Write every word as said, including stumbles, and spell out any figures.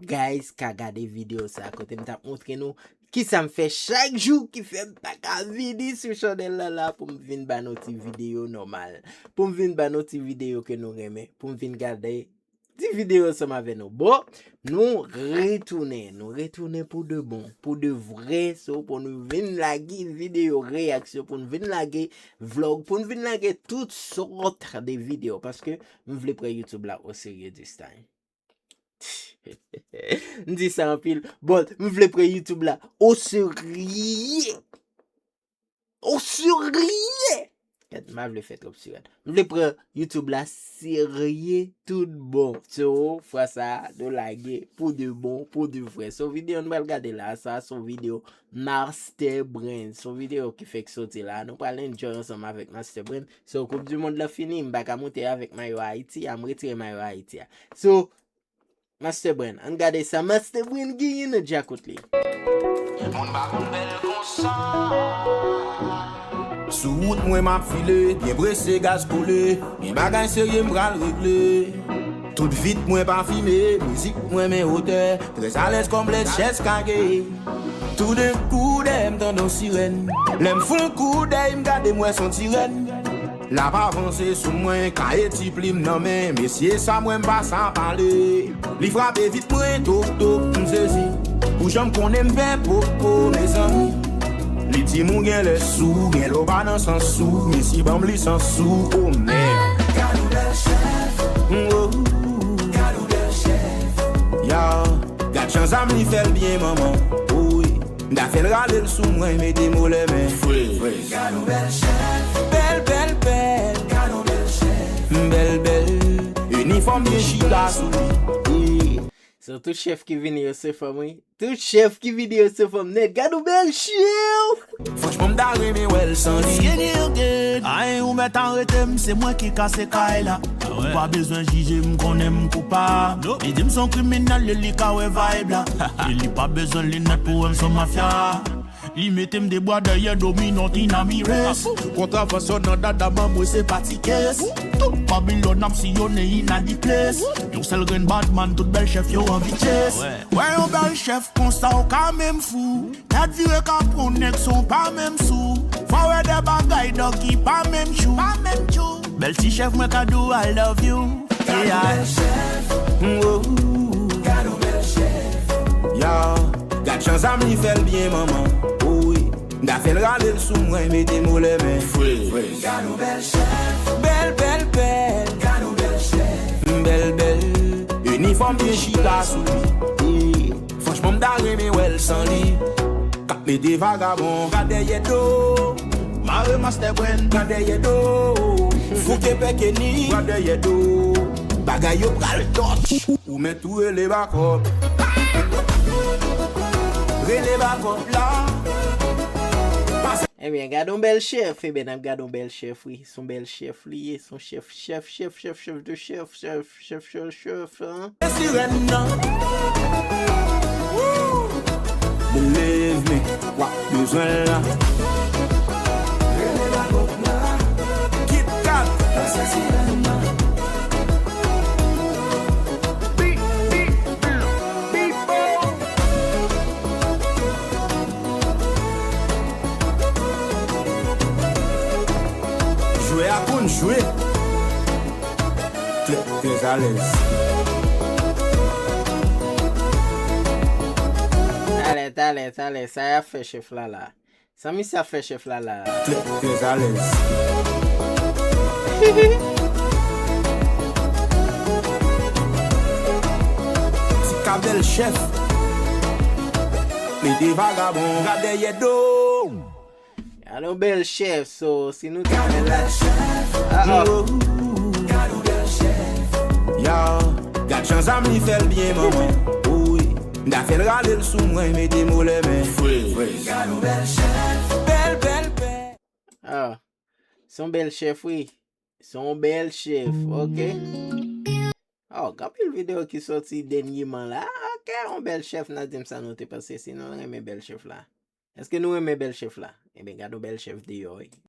guys ka gade videyo sa kote m t ap montre nou kisa m fè chak jou ki fè m pa ka vini sou chanèl la la pou m vin ba nou ti videyo nòmal. Pou m vin ba nou ti videyo ke nou renmen. Pou m vin gade ti videyo ansanm avè nou. Bon, nou retounen. Nou retounen pou de bon, pou de vrè. So, pou nou vin lage videyo reyaksyon, pou nou vin lage vlog, pou nou vin lage tout sòt de videyo. Paske m vle pran YouTube la o serye this time. M di sa anpil. Bon, m vle pran YouTube la o serye. O serye! Gad, m pa vle fè twòp sirèt. M vle pran YouTube la serye tout bon. So, fwa sa, nou lage pou de bon, pou de vrè. So, videyo nou pral gade la, sa se yon videyo Master Brain. Se yon videyo ki fèk soti la. Nou pral enjoy ansanm avèk Master Brain. So, Koup di Mond la fini, m pa ka moute avèk mayo Ayiti a, m retire mayo Ayiti a. So, Master Brain, ann gade sa Master Brain genyen nan djakout li. Moun pa konn bèl konsa. Sou wout mwen m ap file, byen prese gaz kole. Gen bagay serye m pral regle. Tout vit mwen pafime, mizik mwen men otè. Trè alèz kòm lè chèz kage. Toudenkou dèyè m tande yon sirèn. Lè m fè yon koudèy m gade m wè s on ti rèn. L ap avanse sou mwen, kaye ti plim nan men, mesye sa mwen m pa sa pale. Li frape vit mwen, tok tok, m sezi. Ou janm konnen m fè popo, mezanmi. Li di m ou genlè sou, genlè w pa nan sans ou, mesye ban m lisans ou, o mèd. Gad yon bèl chèf. Mm, oh. Gad yon bèl chèf. Ya, gad jan zam li fè l byen, manman. Wi. M ta fè l rale l sou mwen, mete mo lè men. Freeze. Gad yon bèl chèf. Bèl, bèl, bèl. Gad yon bèl chèf. Bèl, bèl. Inifòm byen chita sou li. Yeah. So, tout chèf ki vini yo se fanm, wi. Tout chèf ki vini yo se fanm nèt. Gad yon bèl chèf! Franchman, m ta renmen wè l san li. Skinny again. Ay, ou mèt arete m, se mwen ki kase kay la. Ah ouais. Ou pa bezwen jije m, konnen m koupab. Li di m s on kriminèl, li, li ka wè vibe la. E li pa bezwen linèt pou wè m s on mafya. Li mete m de bwa dèyè dominan Tina Mires. Kontravasyon nan dada manmwe se pa ti kes. Tout Babilòn ap siyone inna di ples. Yon sèl grenn badman, tout bèl chèf yo anvi chase. Wè yon bèl chèf konsa w ka menm fou. Tèt vire ka pran nèg son pa menm sou. Fò wè de bagay dòk ki pa menm tjou. Pa menm tjou. Bèl ti chèf mwen ka di w I love you. Yeah. Gad yon bèl chèf. Mm, oh. Gad yon bèl chèf. Ya, gad jan zam li fè l byen, manman. Oh, wi. M ta fè l rale l sou mwen, mete mo lè men. Freeze. Gad yon bèl chèf. Bèl, bèl, bèl. Gad yon bèl chèf. Bèl, bèl. Inifòm byen chita sou li. Yeah. Franchman, m ta renmen wè l san li. K ap mete vagabon. Gad dèyè do. Mare Master Brain. Gad dèyè do. Fouke pè Kenny. Gad dèyè do. Bagay yo pral dòch. Ou mèt tou rele bakòp. Rele bakòp la. Pase. Ebyen, gad yon bèl chèf. Ebyen, n ap gad yon bèl chèf, wi. S on bèl chèf li ye. S on chèf, chèf, chèf, chèf, chèf de chèf, chèf, chèf, chèf, chèf, hein. Sirèn nan. Believe me, w ap bezwen l la. Kit Kat. Jwè a konn jwe. Trè, trè alèz. Talè, talè, talè, sa y ap fè chèf la la? Sa misye ap fè chèf la la? Trè, trè alèz. Ti kabèl chèf. Mete vagabon, gad dèyè do. Gad yon bèl chèf, so, si nou te fè la. Ah, ah. Yo, gad jan zam li fè l byen, manman. Wi, m ta fè l rale l sou mwen, mete mo lè men. Freeze. Gad yon bèl chèf. Bèl, bèl, bèl. Ah, s on bèl chèf, wi. S on bèl chèf, oke. Oh, gen anpil videyo ki sòti dènyeman la. Oke, yon bèl chèf, n a di m sa nou te panse, si nou renmen bèl chèf la. Èske nou renmen bèl chèf la? Ebyen, gad yon bèl chèf deyò, wi.